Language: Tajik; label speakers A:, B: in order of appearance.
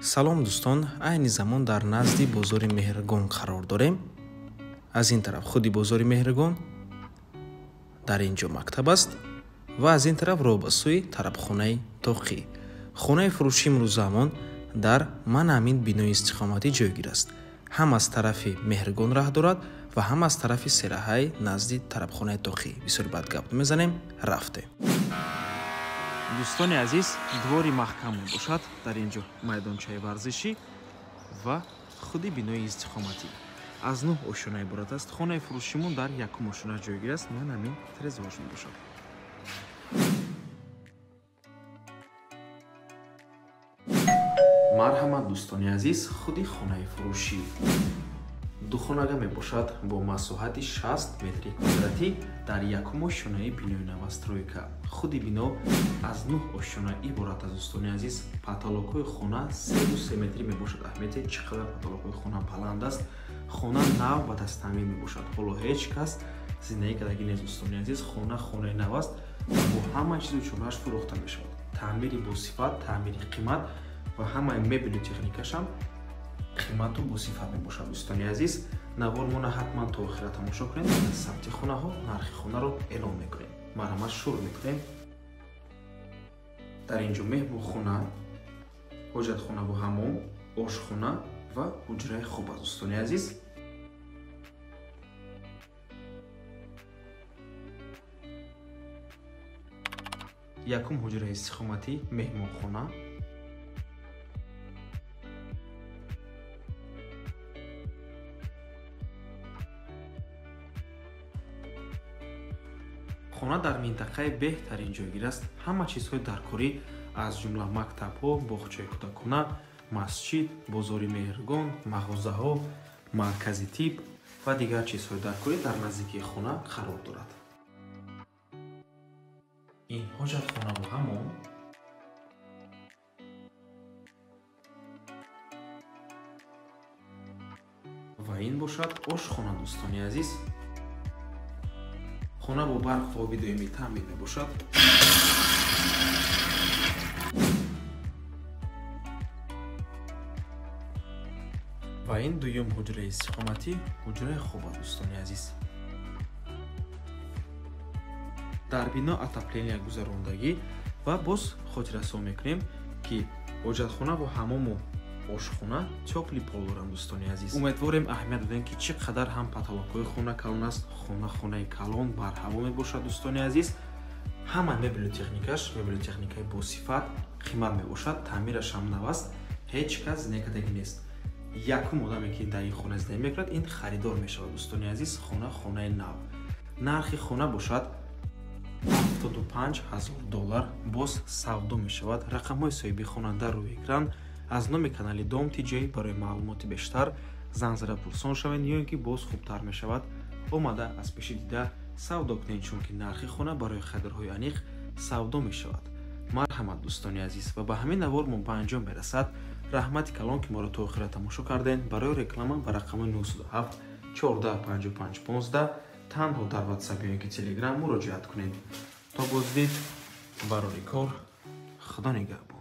A: Салом дӯстон, айни замон дар назди бозори Меҳргон қарор дорем. Аз ин тараф худи бозори Меҳргон, дар ин ҷо мактаб аст ва аз ин тараф роҳ ба сӯи тарабхонаи Тоқӣ. Хонаи фурӯши имрӯзаамон дар ман ҳамин бинои истиқоматӣ ҷойгир аст. Ҳам аз тарафи Меҳргон раҳ дорад ва ҳам аз тарафи сераҳаи назди тарабхонаи Тоқӣ. Бисёр бад гап мезанем, рафтем. Дӯстони азиз, двори маҳкам мебошад. Дар ин ҷо майдончаи варзишӣ ва худи бинои истиқоматӣ. Аз 9 ошёна иборат аст. Хонаи фурӯшимон дар якум ошёна ҷойгир аст. Ман ҳамин трезораш мебошад. Марҳамат дӯстони азиз, худи хонаи фурӯшӣ духонага мебошад бо масоҳати 60 метри квадратӣ дар якум ошёнаи бинои новостройка. Худи бино аз 9 ошёна иборат аст. Дӯстони азиз, потолокҳои хона 3,3 метрӣ мебошад. Аҳамияте чӣ қадар потолокҳои хона баланд аст. Хона нав ва дасттаъмир мебошад. Ҳоло ҳеҷ кас зиндагӣ кардагӣ нест. Дӯстони азиз, хона хонаи нав аст ва бо ҳама чизу чорааш фурӯхта мешавад. Таъмири босифат, таъмири қимат ва ҳамаи мебелу техникашам қимату босифат мебошад. Дӯстони азиз, навормона ҳатман то охира тамошо кунед. Самти хонаҳо нархи хонаро эълон мекунем. Марҳамат, шурӯъ мекунем. Дар ин ҷо меҳмонхона, ҳоҷатхонаву ҳамом, ошхона ва ҳуҷраи хоб аст. Дӯстони азиз, якум ҳуҷраи истиқоматӣ, меҳмонхона, хона дар минтақаи беҳтарин ҷойгир аст. Ҳама чизҳои даркорӣ аз ҷумла мактабҳо, боғчаи кӯдакона, масҷид, бозори Меҳргон, мағозаҳо, маркази тиб ва дигар чизҳои даркорӣ дар наздикии хона қарор дорад. Ин ҳоҷатхонаву ҳамом, ва ин бошад ошхона. Дӯстони азиз, хона бо барқ ва оби доимӣ таъмин мебошад. Ва ин дуюм ҳуҷраи истиқоматӣ, ҳуҷраи хоб аст. Дӯстони азиз, дар бино отопления гузарондагӣ ва боз хотиррасон мекунем, ки ҳоҷатхона ва ҳамому ошхона тёплый пол доранд. Дӯстони азиз, умедворем аҳамият додем, ки чӣ қадар ҳам потолокҳои хона калон аст. Хона хонаи калон, барҳаво мебошад. Дӯстони азиз, ҳама мебелу техникаш мебелу техникаи босифат, қимат мебошад. Таъмираш ҳам нав аст, ҳеҷ кас зинакардагӣ нест. Якум одаме, ки дар ин хона зиндагӣ мекунад, ин харидор мешавад. Дӯстони азиз, хона хонаи нав. Нархи хона бошад $75,000, боз савдо мешавад. Рақамҳои соҳиби хона дар рӯи экран. Аз номи канали Дом ТҶ барои маълумоти бештар занг зада пурсон шавед, ё ин ки боз хубтар мешавад омада аз пеши дида савдо кунед, чунки нархи хона барои харидорҳои аниқ савдо мешавад. Марҳамат дӯстони азиз, ва ба ҳамин навор мо ба анҷом мерасад. Раҳмати калон, ки моро то охира тамошо кардем. Барои реклама ба рақами 907 14 55 15 танҳо дар WhatsApp ё ин ки Telegram муроҷиат кунед. То боздид, барори кор, Худо нигаҳбон.